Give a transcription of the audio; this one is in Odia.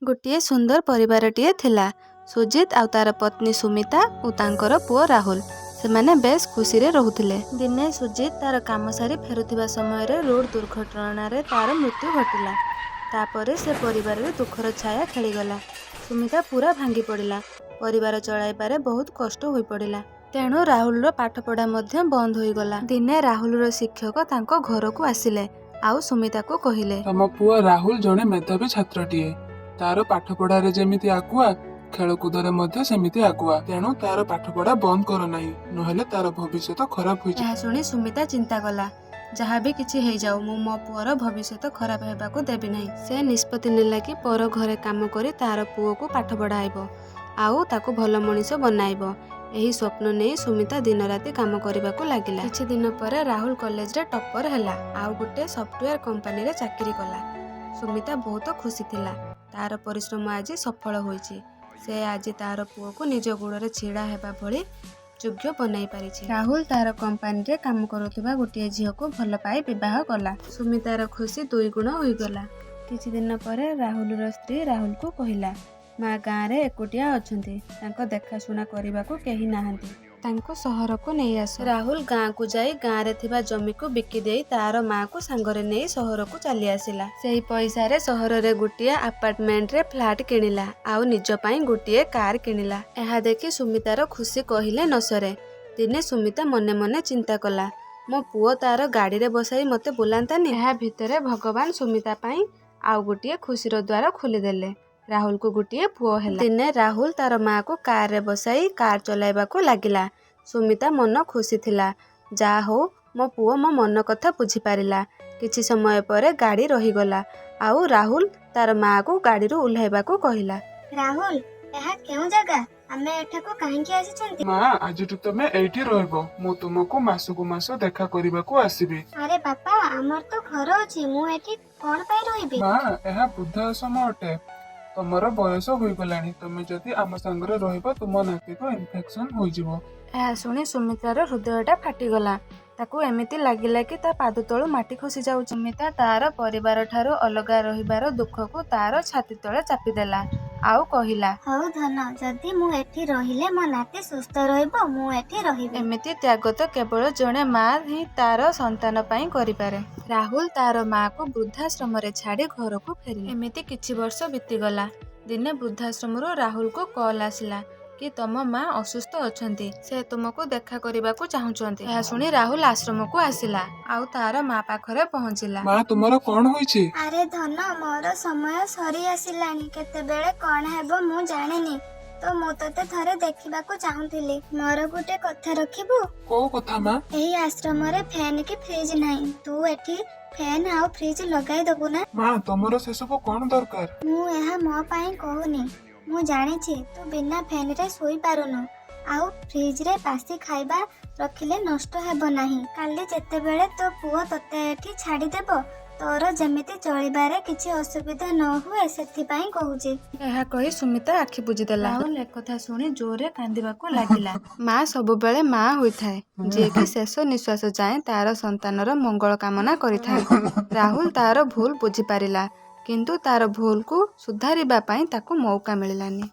ଗୋଟିଏ ସୁନ୍ଦର ପରିବାରଟିଏ ଥିଲା। ସୁଜିତ ଆଉ ତାର ପତ୍ନୀ ସୁମିତା ଓ ତାଙ୍କର ପୁଅ ରାହୁଲ। ସେମାନେ ବେଶ ଖୁସିରେ ରହୁଥିଲେ। ଦିନେ ସୁଜିତ ତାର କାମ ସାରି ଫେରୁଥିବା ସମୟରେ ରୋଡ ଦୁର୍ଘଟଣାରେ ତାର ମୃତ୍ୟୁ ଘଟିଲା। ତାପରେ ସେ ପରିବାରରେ ଦୁଃଖର ଛାୟା ଖେଳିଗଲା। ସୁମିତା ପୁରା ଭାଙ୍ଗି ପଡ଼ିଲା। ପରିବାର ଚଳାଇବାରେ ବହୁତ କଷ୍ଟ ହୋଇପଡ଼ିଲା। ତେଣୁ ରାହୁଲର ପାଠପଢ଼ା ମଧ୍ୟ ବନ୍ଦ ହୋଇଗଲା। ଦିନେ ରାହୁଲର ଶିକ୍ଷକ ତାଙ୍କ ଘରକୁ ଆସିଲେ ଆଉ ସୁମିତାକୁ କହିଲେ, ତମ ପୁଅ ରାହୁଲ ଜଣେ ମେଧାବୀ ଛାତ୍ରଟିଏ। ତାର ପାଠପଢାରେ ଯେମିତି ଆଗୁଆ, ଖେଳକୁଦରେ ମଧ୍ୟ ସେମିତି ଆଗୁଆ। ତେଣୁ ତାର ପାଠପଢା ବନ୍ଦ କର ନାହିଁ, ନହେଲେ ତାର ଭବିଷ୍ୟତ ଖରାପ ହୋଇଯିବ। ଏହା ଶୁଣି ସୁମିତା ଚିନ୍ତା କଲା, ଯାହା ବି କିଛି ହେଇଯାଉ, ମୁଁ ମୋ ପୁଅର ଭବିଷ୍ୟତ ଖରାପ ହେବାକୁ ଦେବି ନାହିଁ। ସେ ନିଷ୍ପତ୍ତି ନେଲା କି ପର ଘରେ କାମ କରି ତାର ପୁଅକୁ ପାଠ ପଢ଼ାଇବ ଆଉ ତାକୁ ଭଲ ମଣିଷ ବନାଇବ। ଏହି ସ୍ୱପ୍ନ ନେଇ ସୁମିତା ଦିନରାତି କାମ କରିବାକୁ ଲାଗିଲା। କିଛି ଦିନ ପରେ ରାହୁଲ କଲେଜରେ ଟପ୍ପର ହେଲା ଆଉ ଗୋଟେ ସଫ୍ଟୱେୟାର କମ୍ପାନୀରେ ଚାକିରି କଲା। ସୁମିତା ବହୁତ ଖୁସି ଥିଲା। ତାର ପରିଶ୍ରମ ଆଜି ସଫଳ ହୋଇଛି। ସେ ଆଜି ତାର ପୁଅକୁ ନିଜ ଗୋଡ଼ରେ ଛିଡ଼ା ହେବା ଭଳି ଯୋଗ୍ୟ ବନାଇ ପାରିଛି। ରାହୁଲ ତାର କମ୍ପାନୀରେ କାମ କରୁଥିବା ଗୋଟିଏ ଝିଅକୁ ଭଲ ପାଇ ବିବାହ କଲା। ସୁମିତାର ଖୁସି ଦୁଇଗୁଣ ହୋଇଗଲା। କିଛି ଦିନ ପରେ ରାହୁଲର ସ୍ତ୍ରୀ ରାହୁଲକୁ କହିଲା, ମା ଗାଁରେ ଏକୁଟିଆ ଅଛନ୍ତି, ତାଙ୍କ ଦେଖାଶୁଣା କରିବାକୁ କେହି ନାହାନ୍ତି, ତାଙ୍କୁ ସହରକୁ ନେଇ ଆସ। ରାହୁଲ ଗାଁକୁ ଯାଇ ଗାଁରେ ଥିବା ଜମିକୁ ବିକି ଦେଇ ତାର ମାକୁ ସାଙ୍ଗରେ ନେଇ ସହରକୁ ଚାଲି ଆସିଲା। ସେହି ପଇସାରେ ସହରରେ ଗୋଟିଏ ଆପାର୍ଟମେଣ୍ଟରେ ଫ୍ଲାଟ କିଣିଲା ଆଉ ନିଜ ପାଇଁ ଗୋଟିଏ କାର କିଣିଲା। ଏହା ଦେଖି ସୁମିତାର ଖୁସି କହିଲେ ନ ସରେ। ଦିନେ ସୁମିତା ମନେ ମନେ ଚିନ୍ତା କଲା, ମୋ ପୁଅ ତାର ଗାଡ଼ିରେ ବସାଇ ମୋତେ ବୁଲାନ୍ତାନି। ଏହା ଭିତରେ ଭଗବାନ ସୁମିତା ପାଇଁ ଆଉ ଗୋଟିଏ ଖୁସିର ଦ୍ୱାର ଖୋଲିଦେଲେ। ରାହୁଲକୁ ଗୋଟିଏ ପୁଅ ହେଲା। ଦିନେ ରାହୁଲ ତାର ମାକୁ କାରରେ ବସାଇ କାର ଚଲାଇବାକୁ ଲାଗିଲା। ସୁମିତା ମନ ଖୁସି ଥିଲା, ଯାହା ହଉ ମୋ ପୁଅ ମୋ ମନ କଥା ବୁଝିପାରିଲା। କିଛି ସମୟ ପରେ ଗାଡ଼ି ରହିଗଲା ଆଉ ରାହୁଲ ତାର ମାକୁ ଗାଡ଼ିରୁ ଓହ୍ଲାଇବାକୁ କହିଲା। ରାହୁଲ, ଏହା କେଉଁ ଜାଗା? ଆମେ ଏଠାକୁ କାହିଁକି ଆସିଛନ୍ତି? ମା, ଆଜିଠୁ ତମେ ଏଇଠି ରହିବ। ମୁଁ ତୁମକୁ ମାସକୁ ମାସ ଦେଖା କରିବାକୁ ଆସିବି। ଆରେ ବାପା, ଆମର ତ ଘର ଅଛି, ମୁଁ ଏଠି କଣ ପାଇଁ ରହିବି? ମା, ଏହା ବୃଦ୍ଧାଶ୍ରମ ଅଟେ। ତମର ବୟସ ହୋଇଗଲାଣି। ତମେ ଯଦି ଆମ ସାଙ୍ଗରେ ରହିବ, ତୁମ ନାତିକୁ ଇନଫେକ୍ସନ ହୋଇଯିବ। ଏହା ଶୁଣି ସୁମିତ୍ରାର ହୃଦୟଟା ଫାଟିଗଲା। ତାକୁ ଏମିତି ଲାଗିଲା କି ତା ପାଦ ତଳୁ ମାଟି ଖସି ଯାଉଛି। ସୁମିତା ତାର ପରିବାର ଠାରୁ ଅଲଗା ରହିବାର ଦୁଃଖକୁ ତାର ଛାତି ତଳେ ଚାପିଦେଲା ଆଉ କହିଲା, ହଉ ଧନ, ଯଦି ମୁଁ ଏଠି ରହିଲେ ମୋ ନାତି ସୁସ୍ଥ ରହିବ, ମୁଁ ଏଠି ରହିବି। ଏମିତି ତ୍ୟାଗ ତ କେବଳ ଜଣେ ମା ହିଁ ତାର ସନ୍ତାନ ପାଇଁ କରିପାରେ। ରାହୁଲ ତାର ମାକୁ ବୃଦ୍ଧାଶ୍ରମରେ ଛାଡ଼ି ଘରକୁ ଫେରିଲା। ଏମିତି କିଛି ବର୍ଷ ବିତିଗଲା। ଦିନେ ବୃଦ୍ଧାଶ୍ରମରୁ ରାହୁଲକୁ କଲ୍ ଆସିଲା କି ତମ ମା ଅସୁସ୍ଥ ଅଛନ୍ତି, ସେ ତୁମକୁ ଦେଖା କରିବାକୁ ଚାହୁଁଛନ୍ତି। ଏହା ଶୁଣି ରାହୁଲ ଆଶ୍ରମକୁ ଆସିଲା ଆଉ ତାର ମା ପାଖରେ ପହଞ୍ଚିଲା। ମା, ତୁମର କଣ ହୋଇଛି? ଆରେ ଧନ, ମୋର ସମୟ ସରି ଆସିଲାଣି। କେତେବେଳେ କଣ ହେବ ମୁଁ ଜାଣିନି, ତ ମୁଁ ତତେ ଥରେ ଦେଖିବାକୁ ଚାହୁଁଥିଲି। ମୋର ଗୋଟେ କଥା ରଖିବୁ? କୋଉ କଥା ମା? ଏହି ଆଶ୍ରମରେ ଫ୍ୟାନ କି ଫ୍ରିଜ ନାହିଁ। ତୁ ଏଠି ଫ୍ୟାନ ଆଉ ଫ୍ରିଜ ଲଗାଇ ଦବୁ ନା? ମା, ତମର ସେସବୁ କଣ ଦରକାର? ମୁଁ ଏହା ମୋ ପାଇଁ କହୁନି। ମୁଁ ଜାଣିଛି ତୁ ବିନା ଫ୍ୟାନରେ ଶୋଇପାରୁନୁ, ଆଉ ଫ୍ରିଜରେ ବାସି ଖାଇବା ରଖିଲେ ନଷ୍ଟ ହେବ ନାହିଁ। କାଲି ଯେତେବେଳେ ତୋ ପୁଅ ତତେ ଏଠି ଛାଡ଼ିଦେବ, ତୋର ଯେମିତି ଚଳିବାରେ କିଛି ଅସୁବିଧା ନ ହୁଏ, ସେଥିପାଇଁ କହୁଛି। ଏହା କହି ସୁମିତା ଆଖି ବୁଜିଦେଲା। ରାହୁଲ ଏକଥା ଶୁଣି ଜୋରରେ କାନ୍ଦିବାକୁ ଲାଗିଲା। ମା ସବୁବେଳେ ମା ହୋଇଥାଏ, ଯିଏକି ଶେଷ ନିଶ୍ୱାସ ଯାଏଁ ତାର ସନ୍ତାନର ମଙ୍ଗଳ କାମନା କରିଥାଏ। ରାହୁଲ ତାର ଭୁଲ ବୁଝିପାରିଲା, କିନ୍ତୁ ତାର ଭୁଲକୁ ସୁଧାରିବା ପାଇଁ ତାକୁ ମଉକା ମିଳିଲାନି।